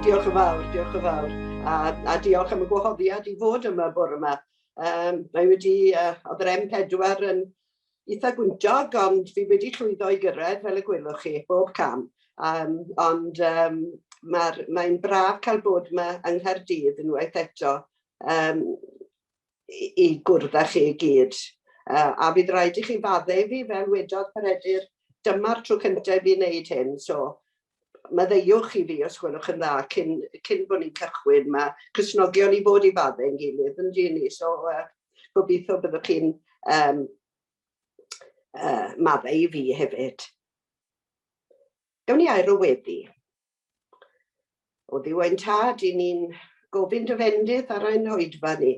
Diolch yn fawr, diolch yn fawr. A, a diolch am y gwahoddiad i fod yma bore yma. Um, mae wedi, uh, oedd yr M4 yn eitha gwyntog, ond fi wedi llwyddo i gyrraedd, fel y gwelwch chi, bob cam. Um, ond um, mae'r, mae'n braf cael bod yma yng Nghaerdydd unwaith eto um, i, i gwrdd â chi i gyd. Uh, a fydd rhaid i chi faddau fi, fel wedodd Peredur, dyma'r tro cyntaf i fi wneud hyn, so maddeuwch i fi os gwelwch yn dda cyn, cyn bod ni'n cychwyn. Mae Cristnogion i fod i faddau'n gilydd yn dyn ni, so uh, gobeithio byddwch chi'n um, uh, maddau i fi hefyd. Gawn ni air o weddi. O Dduw ein tad, i ni'n gofyn dy fendith ar ein hoedfa ni,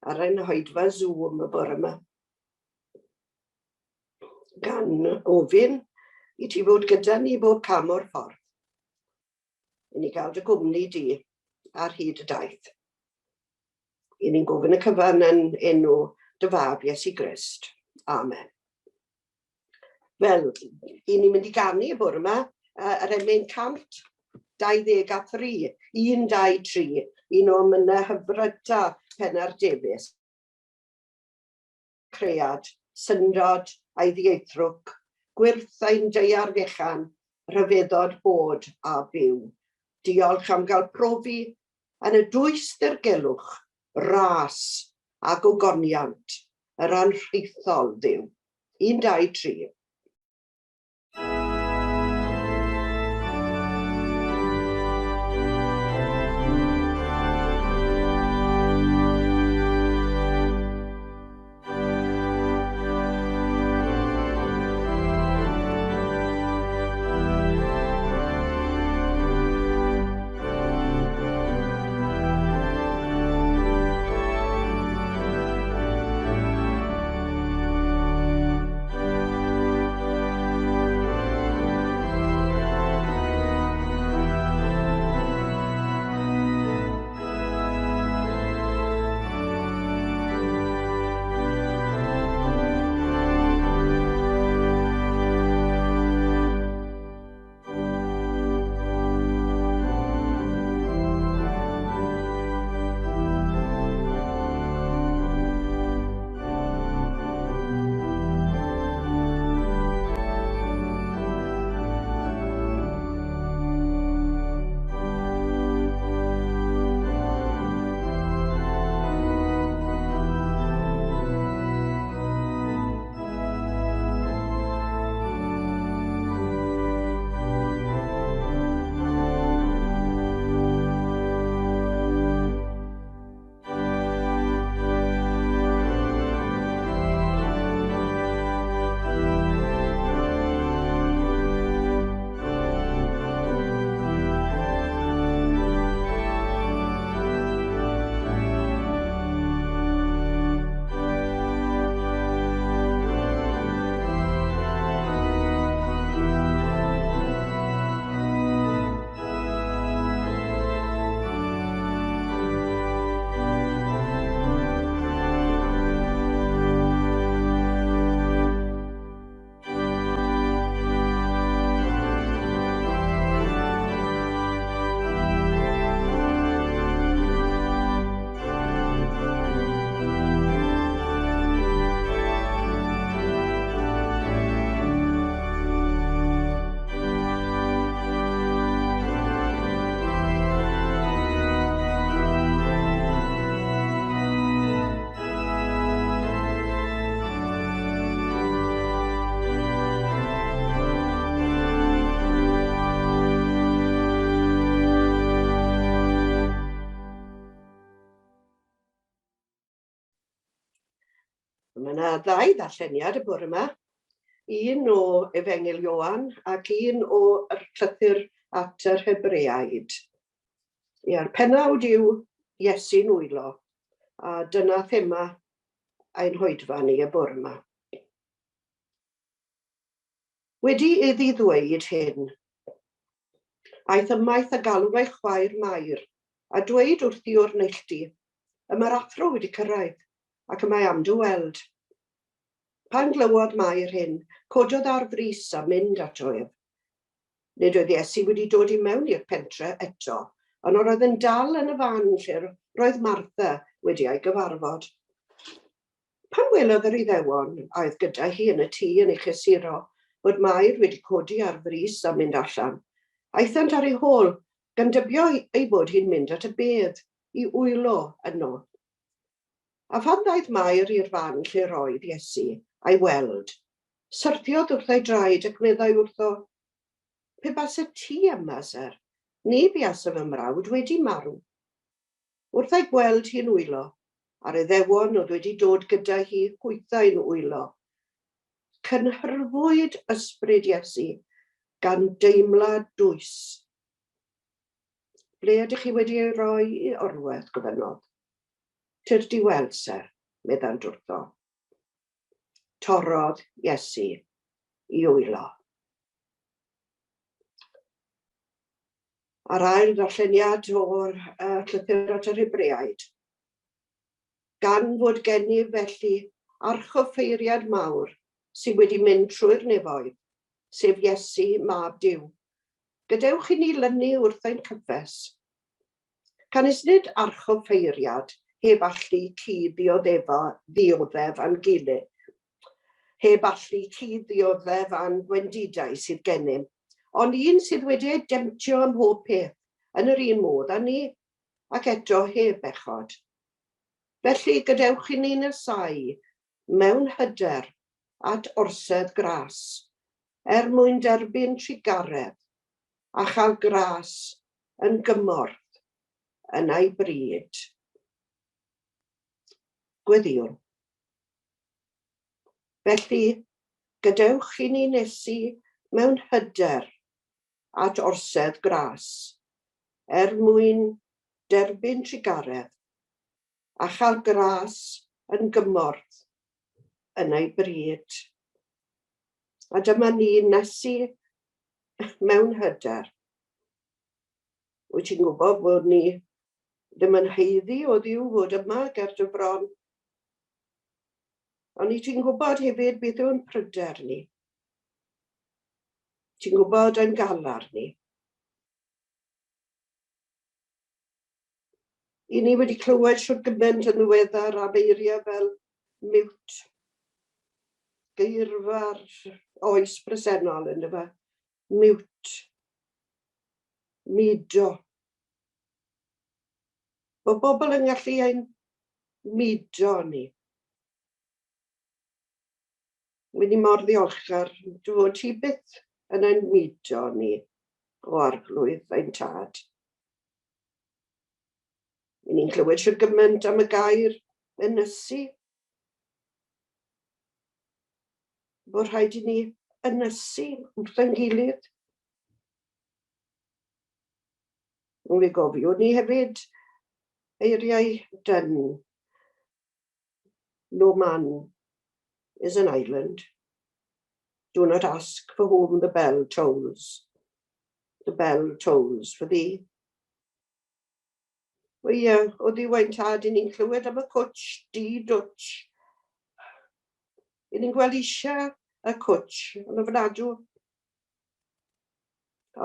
ar ein hoedfa Zoom y bore yma. Gan ofyn i ti fod gyda ni bob cam o'r ffordd. I ni gael dy gwmni di ar hyd y daith. I ni'n gofyn y cyfan yn enw dy fab Iesu Grist. Amen. Wel, i ni'n mynd i ganu y bore yma, uh, yr emyn 123, 1, 2, 3, un o emynau hyfryda Pennar Davies. Cread, syndod a'i ddieithrwch, gwyrth ein deiar fechan, rhyfeddod bod a byw. Diolch am gael profi yn y dwys ddirgelwch, ras a gogoniant yr anrhaethol Dduw. 1, 2, 3. Mae yna ddau ddarlleniad y bore yma, un o Efengyl Ioan ac un o'r llythyr at yr Hebreaid. Ia'r penawd yw Iesu'n wylo, a dyna thema ein hoedfa ni y bore yma. Wedi iddi ddweud hyn, aeth ymaith a galw ei chwaer Mair, a dweud wrthi o'r neilltu, Y mae'r athro wedi cyrraedd, ac y mae am dy weld. Pan glywodd Mair hyn, cododd ar frys a mynd ato ef. Nid oedd Iesu wedi dod i mewn i'r pentre eto, Ond yr oedd yn dal yn y fan lle roedd Martha wedi ei gyfarfod. Pan welodd yr Iddewon a oedd gyda hi yn y tŷ yn ei chysuro fod Mair wedi codi ar frys a mynd allan, aethant ar ei hôl, gan dybio ei bod hi'n mynd at y bedd i wylo yno. A phan ddaeth Mair i'r fan lle roedd Iesu a'i weld, syrthiodd wrth ei draed ac meddai wrtho, Pe baset ti yma, syr, ni buasai fy mrawd wedi marw. Wrth ei gweld hi'n wylo, a'r Iddewon oedd wedi dod gyda hi hwythau'n wylo, cynhyrfwyd ysbryd Iesu gan deimlad dwys. Ble ydych chi wedi ei roi i orwedd? gofynnodd. Tyrd i weld, syr, meddant wrtho. Torrodd Iesu i wylo. A'r ail ddarlleniad o'r llythyr at yr Hebreaid. Gan fod gennyf felly archoffeiriad mawr sydd wedi mynd trwy'r nefoedd, sef Iesu, Mab Duw, gadewch i ni lynu wrth ein cyffes. Canys nid archoffeiriad heb allu cyd-ddioddef â'n gilydd, heb allu cyd-ddioddef â'n gwendidau sydd gennym, ond un sydd wedi ei demtio ym mhob peth, yn yr un modd â ni, ac eto heb bechod. Felly, gadewch i ni nesáu mewn hyder at orsedd gras, er mwyn derbyn trugaredd a chael gras yn gymorth yn ei bryd. Gweddïwn. Felly, gadewch i ni nesu mewn hyder at orsedd gras, er mwyn derbyn trugaredd a chael gras yn gymorth yn ei bryd. A dyma ni'n nesu mewn hyder. Wyt ti'n gwybod bod ni ddim yn haeddu o Dduw fod yma ger dy fron? Ond i ti'n gwybod hefyd beth yw'n pryder ni. Ti'n gwybod ein galar ni. I ni wedi clywed shwt gymaint yn ddiweddar am eiriau fel mute, geirfa'r oes bresennol yndyfe, mute, mudo. Bod bobl yn gallu ein mudo ni. Wy ni mor ddiolchgar dy fod ti byth yn ein mudo ni, o Arglwydd ein Tad. Wy ni'n clywed shwt gymaint am y gair ynysu. Bod rhaid i ni ynysu wrth ein gilydd. Fe gofiwn ni hefyd eiriau dyn No man is an island. Do not ask for whom the bell tolls. The bell tolls for thee. O ie, o ddiw ein tad, i ni'n clywed am y cwtsh, di dwtsh. I ni'n gweld eisiau y cwtsh yn ofnadw.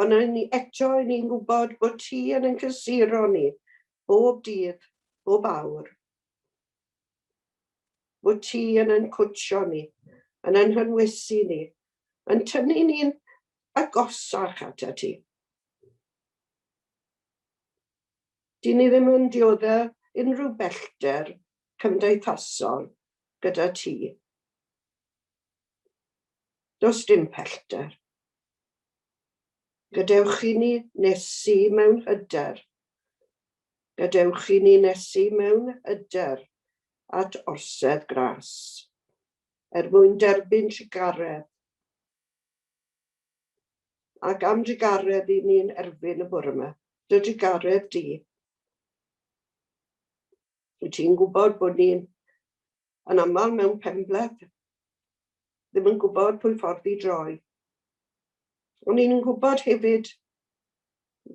Ond ni eto, i ni'n gwybod bod ti yn ein cysuro ni bob dydd, bob awr. Bod ti yn ein cwtsio ni, yn ein hynwysu ni, yn tynnu ni'n agosach ata ti. Dyn ni ddim yn diodde unrhyw bellter cymdeithasol gyda ti. Does dim pellter. Gadewch i ni nesu mewn hyder. Gadewch i ni nesu mewn hyder at orsedd gras, er mwyn derbyn trugaredd. Ac am drugaredd i ni'n erbyn y bore yma, dy drugaredd di. Wyt ti'n gwybod bod ni'n yn aml mewn penbleth, ddim yn gwybod pwy ffordd i droi. Ond ni'n gwybod hefyd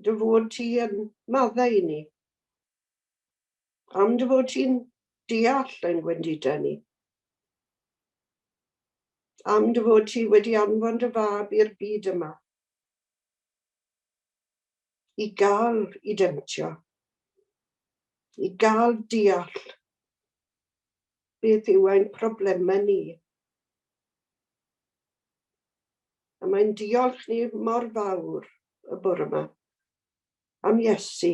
dy fod ti yn maddau i ni. Am dy fod ti'n deall ein gwendidau ni. Am dy fod ti wedi anfon dy fab i'r byd yma. I gael i demtio, i gael deall beth yw ein problemau ni. A mae'n diolch ni mor fawr y bore yma am Iesu.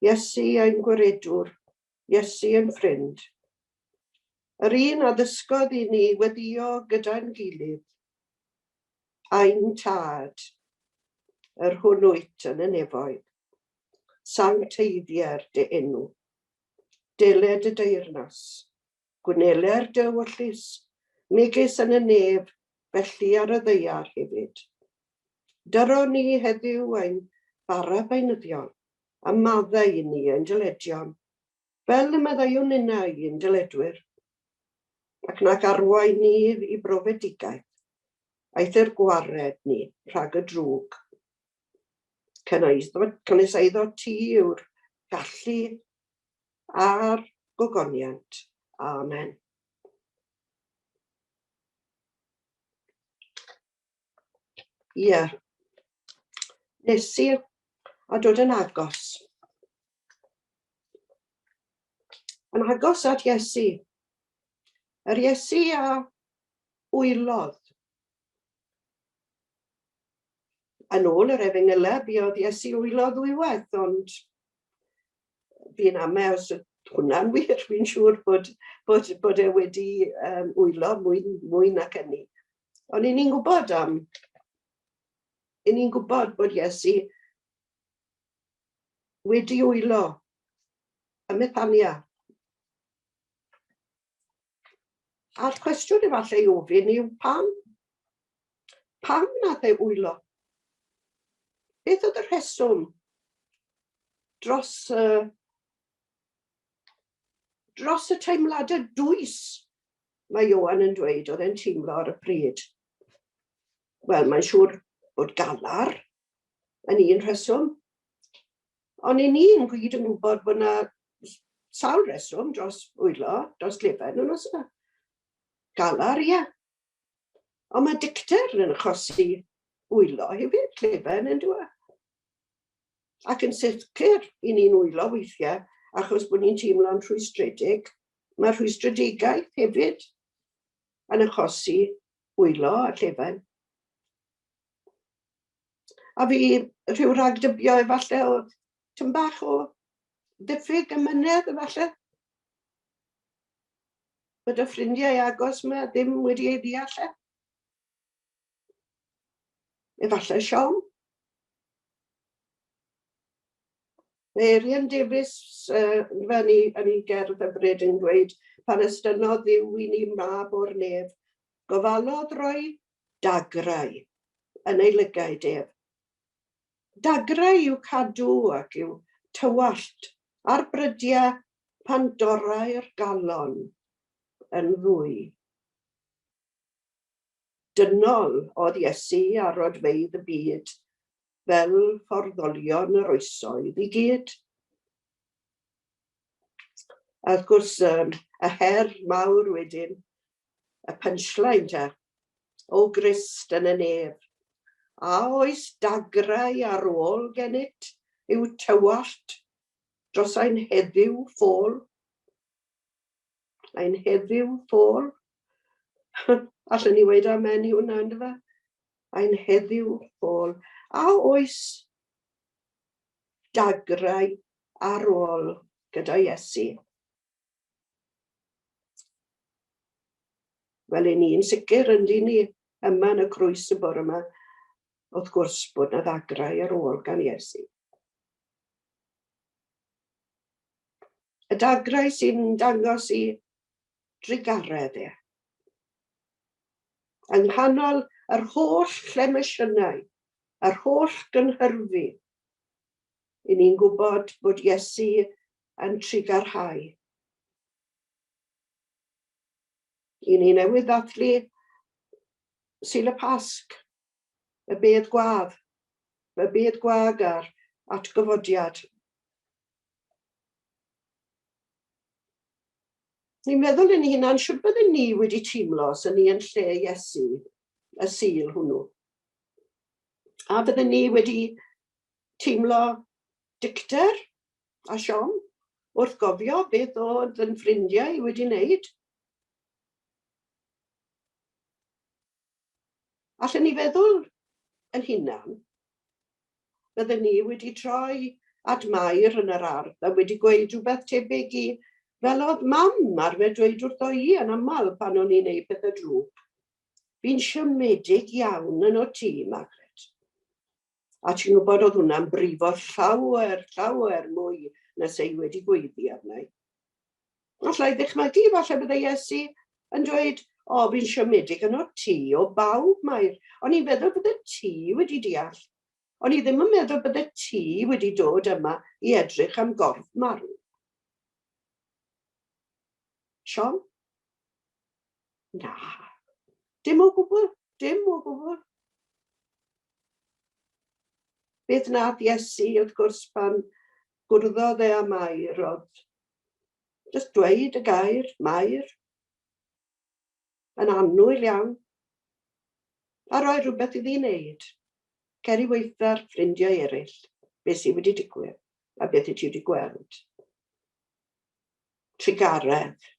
Iesu ein gwaredwr, Iesu ein ffrind. Yr un a ddysgodd i ni weddio gyda'n gilydd, ein tad, yr hwn wyt yn y nefoedd. Sancteiddier dy enw. Deled y deyrnas. Gwneler dy ewyllys, megis yn y nef, felly ar y ddaear hefyd. Dyro ni heddiw ein bara beunyddiol, a maddau i ni ein dyledion, fel y maddeuwn ninnau i'n dyledwyr. Ac nac arwain ni i brofedigaeth, eithr gwared ni rhag y drwg. Canys eiddo ti yw'r gallu a'r gogoniant. Amen. Ie. Yeah. Nes i a dod yn agos. Yn agos at Iesu. Yr Iesu a wylodd. Yn ôl yr efengylau, buodd Iesu wylo ddwywaith, ond fi'n amau os hwnna'n wir, fi'n siŵr bod, bod, bod e wedi um, wylo mwy, mwy nac hynny. Ond i ni'n gwybod am, i ni'n gwybod bod Iesu wedi wylo ym Methania. A'r cwestiwn efallai i ofyn yw pam? Pam nath e wylo? Beth oedd y rheswm dros y, dros y teimladau dwys mae Ioan yn dweud oedd e'n teimlo ar y pryd? Wel, mae'n siŵr bod galar yn un rheswm. Ond i ni'n gyd yn gwybod bod yna sawl reswm dros wylo, dros lefen yn oes yna. Galar, ie. Ond mae dicter yn achosi wylo hefyd, llefen yn dweud. Ac yn sicr, i ni'n wylo weithiau, achos bod ni'n teimlo'n rhwystredig, mae rhwystredigaeth hefyd yn achosi wylo a llefen. A fi rhyw ragdybio efallai o tyn bach o ddiffyg ymynedd efallai. Bod y ffrindiau agos yma ddim wedi ei ddeall e. Efallai siom. Mae Eirian Davies uh, yn, ei, yn ei gerdd hyfryd yn dweud pan estynnodd Dduw i ni mab o'r nef, gofalodd roi dagrau yn ei lygaid ef. Dagrau i'w cadw ac i'w tywallt ar brydiau pan dorrai'r galon yn ddwy. Dynol oedd Iesu ar rodfeydd y byd, fel fforddolion yr oesoedd i gyd. A wrth gwrs, y her mawr wedyn, y punchline te, o Grist yn y nef, a oes dagrau ar ôl gennyt i'w tywallt dros ein heddiw ffôl? Ein heddiw ffôl? Allen ni weud amen i hwnna, ynddo fe? Ein heddiw ffôl. A oes dagrau ar ôl gyda Iesu? Wel, i ni'n sicr, ynddi ni, yma yn y crwys y bore yma, wrth gwrs bod na ddagrau ar ôl gan Iesu. Y dagrau sy'n dangos i drugaredd e. Yng nghanol yr holl lemysiynau, yr holl gynhyrfu, i ni'n gwybod bod Iesu yn trugarhau. I ni newydd ddathlu Sul y Pasg, y bedd gwadd, y bedd gwag a'r atgyfodiad. Ni'n meddwl yn hunan, shwt bydden ni wedi teimlo os ni yn lle Iesu y Sul hwnnw? A bydden ni wedi Teimlo dicter a siom wrth gofio beth oedd yn ffrindiau i wedi wneud. Allen ni feddwl yn hunan, bydden ni wedi troi at Mair yn yr ardd a wedi gweud rhywbeth tebyg i fel oedd mam arfer dweud wrtho i yn aml pan o'n i'n neud pethau drwg. Fi'n siomedig iawn yn o ti, Margaret. A ti'n gwybod oedd hwnna'n brifo llawer, llawer mwy na se i wedi gweiddi arna i. Alla i ddychmygu, falle bydde Iesu yn dweud, o, fi'n siomedig yno ti o bawb, Mair. O'n i'n feddwl bydde ti wedi deall. O'n i ddim yn meddwl bydde ti wedi dod yma i edrych am gorff marw. Siom? Na. Dim o gwbl, dim o gwbl. Beth nath Iesu, wrth gwrs, pan gwrddodd e â Mair, oedd jyst dweud y gair, Mair, yn annwyl iawn, a rhoi rhywbeth iddi wneud. Cer i weitha'r ffrindiau eraill, beth sydd wedi digwydd a beth wyt ti wedi gweld. Trugaredd.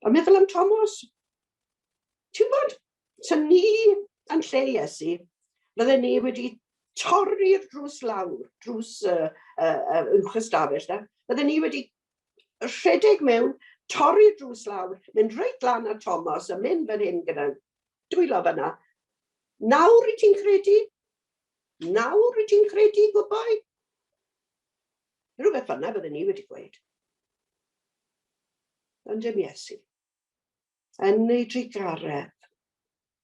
A meddwl am Thomas. Ti'n gwybod, sa ni yn lle Iesu, fydden ni wedi torri'r drws lawr, drws uwch ystafell na, fydden ni wedi rhedeg mewn, torri'r drws lawr, mynd reit lan at Thomas a mynd fan hyn gyda dwylo fyna. Nawr wyt ti'n credu? Nawr wyt ti'n credu, good boy? Rhywbeth fyna fydden ni wedi gweud. Ond dim Iesu. Yn ei drugaredd,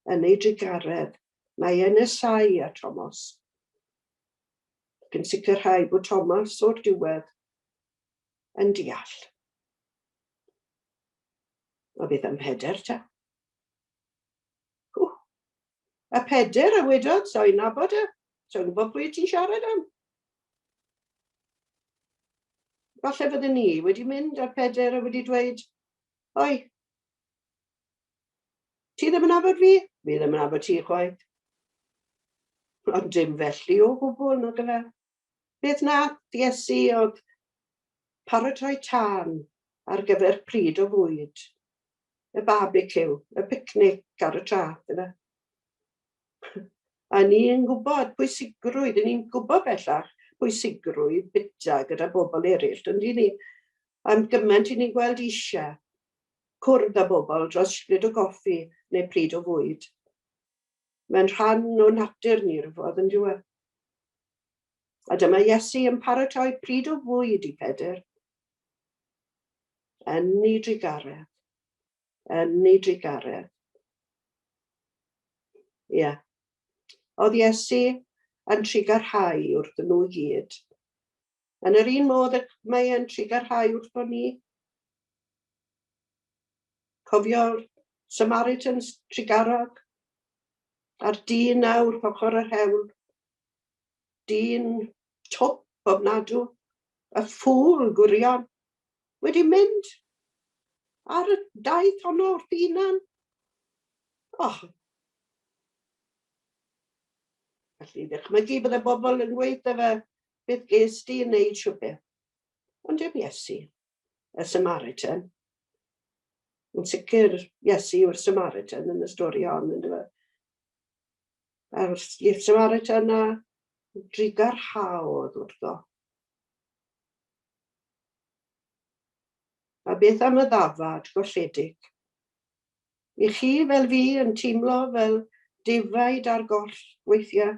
yn ei drugaredd, mae e'n nesáu at Thomas. Ac yn sicrhau bod Thomas o'r diwedd yn deall. A beth am Pedr ta? Ww. A Pedr a wedodd, so i'n nabod e, so i'n gwybod pwy ti'n siarad am. Falle fydden ni wedi mynd ar Pedr a wedi dweud, Oi, ti ddim yn nabod fi? Fi ddim yn nabod ti chwaith. Ond dim felly o gwbl, nag yfe. Beth nath Iesu oedd paratoi tân ar gyfer pryd o fwyd, y barbeciw, y picnic ar y traeth, yfe. A ni'n gwybod pwysigrwydd, ni'n gwybod bellach pwysigrwydd bita gyda bobl eraill, ond i ni, am gymaint i ni'n gweld eisiau cwrdd â bobl dros bryd o goffi neu pryd o fwyd. Mae'n rhan o natur ni rhywfodd yn diwedd. A dyma Iesu yn paratoi pryd o fwyd i Pedr. Yn ei drugaredd. Yn ei drugaredd. Ie. Yeah. Oedd Iesu yn trugarhau wrth nhw i gyd. Yn yr un modd y mae e'n trugarhau wrtho ni. Cofio'r Samaritans trugarog a'r dyn na wrth ochr yr hewl. Dyn twp ofnadw, y ffŵl gwirion, wedi mynd ar y daith honno wrth ei hunan. Oh. Felly ddychmygu bydde bobl yn gweud fe, beth ges di yn neud siw beth. Ond dim Iesu, y Samaritan. Yn sicr, Iesu yw'r Samaritan yn y stori hon, yn dweud. A'r Samaritan a drugarhaodd wrtho. A beth am y ddafad golledig? I chi fel fi yn teimlo fel defaid ar goll weithiau?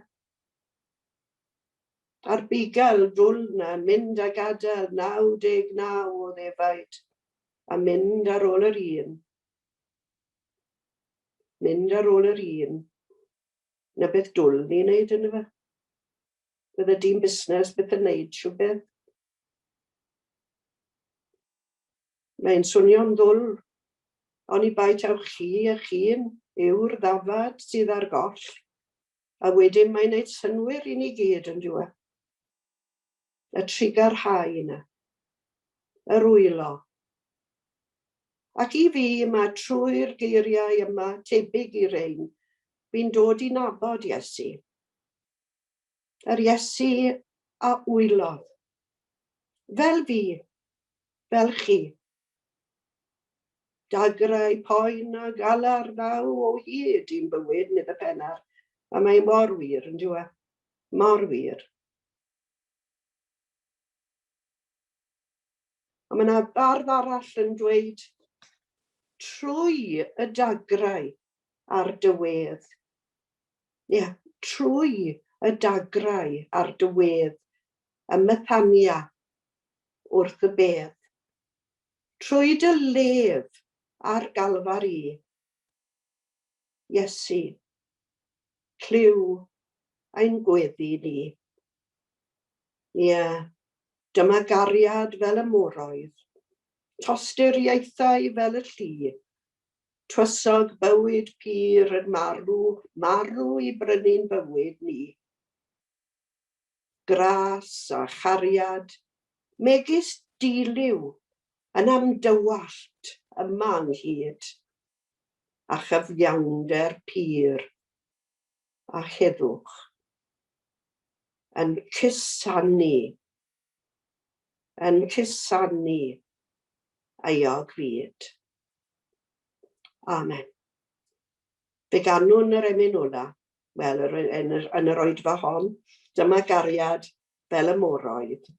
A'r bugail dwl na yn mynd a gadael 99 o ddefaid a mynd ar ôl yr un. Mynd ar ôl yr un. Na beth dwl ni'n neud yn fe? Bydde dyn busnes byth yn neud siw beth. Mae'n swnio'n ddwl, oni bai taw chi eich hun yw'r ddafad sydd ar goll, a wedyn mae'n neud synnwyr i ni gyd yn dyw e? Y trugarhau yna, yr wylo. Ac i fi, mae trwy'r geiriau yma tebyg i rein, fi'n dod i nabod Iesu. Yr Iesu a wylodd. Fel fi, fel chi. Dagrau, poen a galar ddaw o hyd i'n bywyd, medd y pennar. A mae mor wir, yn dyw e? Mor wir. A mae yna bardd arall yn dweud, trwy y dagrau ar dy wedd. Ie, yeah, trwy y dagrau ar dy wedd, ym Methania wrth y bedd. Trwy dy lef ar Galfari. Iesu, clyw ein gweddi ni. Ie, dyma gariad fel y moroedd, tosturiaethau fel y llu, twysog bywyd pur yn marw, marw i brynu'n bywyd ni. Gras a chariad, megis diliw yn amdywallt yma ynghyd, a chyfiawnder pur a heddwch yn cusanu, yn cusanu euog fyd. Amen. Fe ganwn yr emyn ola, wel, yr, yn, yr, yn yr oedfa hon, dyma gariad fel y moroedd.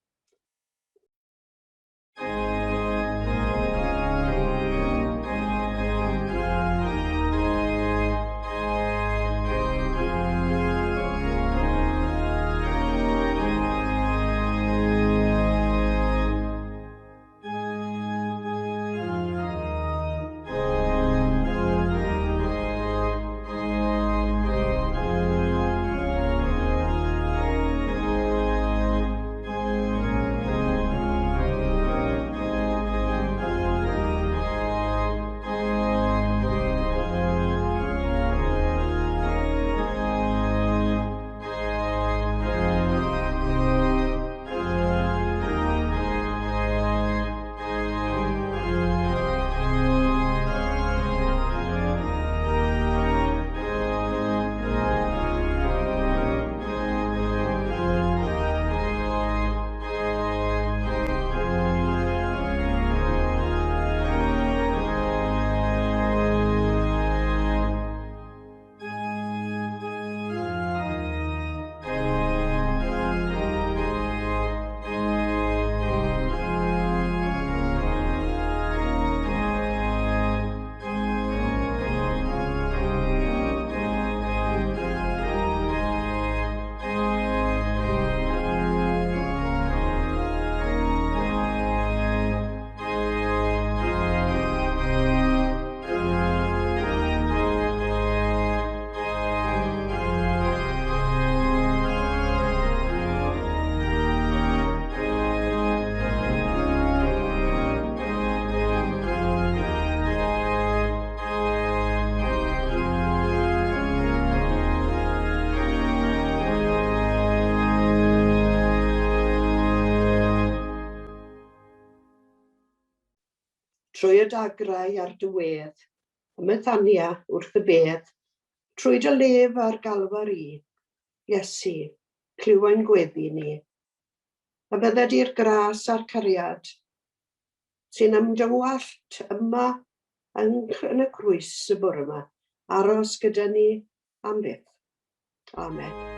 Trwy y dagrau a'r dy wedd, ym Methania wrth y bedd, trwy dy lef a'r Galfari, Iesu, clyw ein gweddi ni. A bydded i'r gras a'r cariad sy'n ymdywallt yma yn, yn y crwys y bore yma, aros gyda ni am byth. Amen.